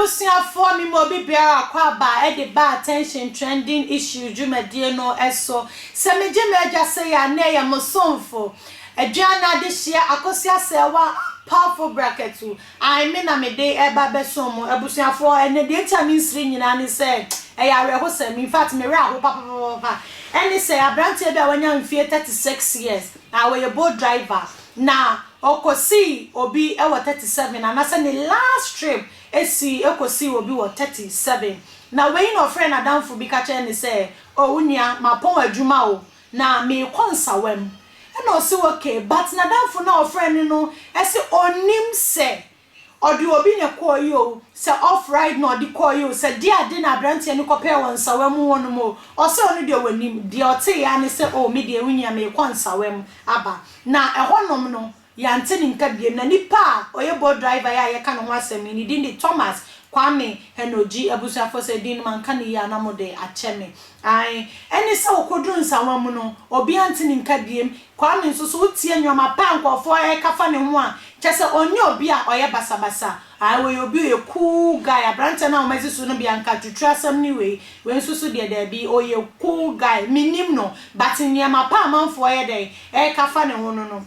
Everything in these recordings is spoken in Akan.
Abusuafoɔ, me ma obi biara akwaaba de ba Attention Trending Issue dwumadie no so. Sɛ megye m'agya sei a, na ɛyɛ mo somfo, Aduana Adehyeɛ Akosua Serwaa Ampafo Brakatu. Ae, me na mede reba abɛsom mo. Abusuafoɔ, ɛnnɛ deɛ nti a mensiri nyinaa ne sɛ, ɛyɛ awerɛhosɛm. In fact, me werɛ aho papapapapa. Ɛne sɛ, aberanteɛ bi a wanya mfeɛ 36 years, a ɔyɛ boat driver, na ɔkɔsii obi wɔ 37, anaasɛ ne last trip sii kɔsii obi wɔ 37. Na wei na ɔfrɛɛ n'adamfo bi ka kyerɛɛ no sɛ, Oh, wo nua, mapɔn adwuma o, na merekɔ nsawam. Ɛna ɔse okay, but n'adamfo no a ɔfrɛɛ no no se ɔnnim sɛ ɔde obi na ɛkɔɔeɛ o, sɛ off ride na ɔde kɔɔeɛ o, sɛ deɛ ade na aberanteɛ no kɔpɛɛ wɔ nsawam hɔ nom o, ɔse ɔno deɛ ɔnnim. Deɛ ɔteeɛ ara ne sɛ oh, me deɛ wo nua merekɔ nsawam aba. Na ɛhɔnom no, yɛante ne nka biom. Na nipa a ɔyɛ boat driver yi a yɛka ne ho asɛm yi, ne din de Thomas Kwame Henogyi. Abusuafoɔ, sɛ din no manka no yie a na mode akyɛ me. Ae, ɛne sɛ ɔkɔduru Nsawam mu no, obiara nte ne nka biom. Kwame nso so, wotie nnoɔma pa a nkurɔfoɔ reka fa ne ho a, kyerɛ sɛ ɔnyɛ obi a ɔyɛ basabasa. Ae, ɔyɛ obi a ɔyɛ cool guy. Aberanteɛ no a wɔasi so no bi anka twitwi asɛm ne wei. Wei nso so deɛ daabi, ɔyɛ cool guy. Mennim no, but nnoɔma pa a amanfoɔ yɛ dɛn reka fa ne ho no no,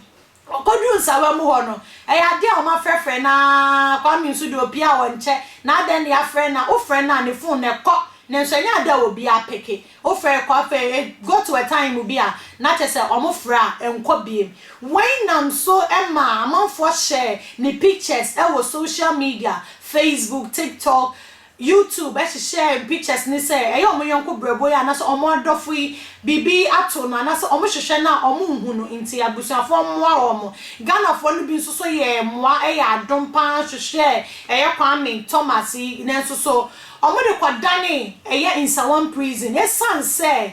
Ɔkɔduruu nsawa mu hɔ no, ɛyɛ adeɛ a wɔafrɛfrɛ no ara, Kwame nso deɛ ɔpie a ɔnkyɛ, na adɛn na yɛafrɛ no a, wofrɛ no a ne phone no ɛkɔ, nanso ɛnyɛ adeɛ a obiara peke, wofrɛ kɔ afei it go to a time bi a na kyerɛ sɛ wɔfrɛ a ɛnkɔ biem. Wei nam so maa amanfoɔ hyɛɛ ne pictures wɔ social media, Facebook, TikTok, YouTube hyehyɛɛ pictures no sɛ ɛyɛ wɔn yɔnko brɛbo yi anaasɛ wɔn adɔfo yi biribi ato no anaasɛ wɔn hwehwɛ no a wɔn nhu no nti abusuafoɔ mmoa wɔn. Ghanafoɔ no bi nso so yɛɛ mmoa yɛ adom paa hwehwɛɛ ɛyɛ Kwame Thomas yi nanso so wɔn de kɔdane ɛyɛ Nsawam prison ɛsiane sɛ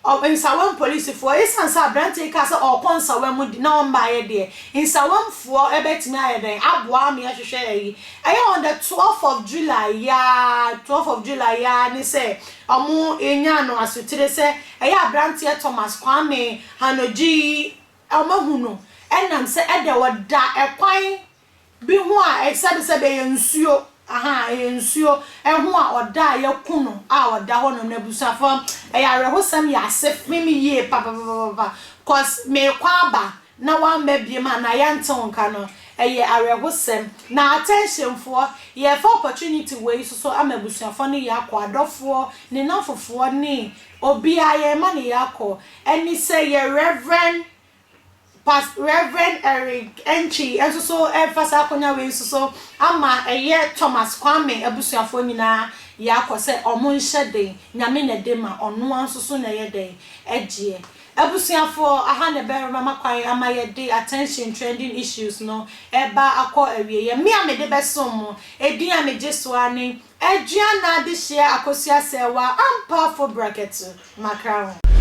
Ɔ, Nsawam polisifoɔ, esiane sɛ aberanteɛ yi kaa sɛ ɔrekɔ Nsawam di na ɔmmaeɛ deɛ, Nsawamfoɔ bɛtumi ayɛ dɛn aboa ama yɛahwehwɛ ayi? Ɛyɛ on the twelfth of July yi ara, twelfth of July yi ara ne sɛ wɔnyaa no asotire sɛ ɛyɛ aberanteɛ Thomas Kwame Hanogyi yi, wɔahu no ɛnam sɛ ɛdɛ ɔda ɛkwan bi ho a sɛbesɛbe ɛyɛ nsuo, ahaa, ɛyɛ nsuo ho a ɔda a yɛaku no a ɔda hɔ nom no abusuafoɔ ɛyɛ awerɛhosɛm yɛ ase fem yie papapapapa cos meekɔ aba na wamma biom anaa yɛante wo nka no ɛyɛ awerɛhosɛm na attention foɔ yɛɛfa opportunity wei soso ama abusuafoɔ no yɛakɔ adɔfoɔ ne namfofoɔ ne obiara yɛɛma no yɛakɔ ɛne sɛ yɛ Reverend Past Rev. Eric Antwi nso so refa saa akonya wei nso so ama ɛyɛ Thomas Kwame abusuafoɔ nyinaa yɛakɔ sɛ ɔmo nhyɛ den, Nyame na ɛde ma, ɔnoa nso so na ɛyɛ dɛn ɛgyeɛ. Abusuafoɔ, aha na ɛbɛma kwan ama yɛde attention trending issues no ɛreba akɔ awieɛ. Me a mede bɛsom mo, edin a megye so ara ne Aduana Adehyeɛ Akosua Serwaa Ampaafo Brɛkɛto, Makra ho.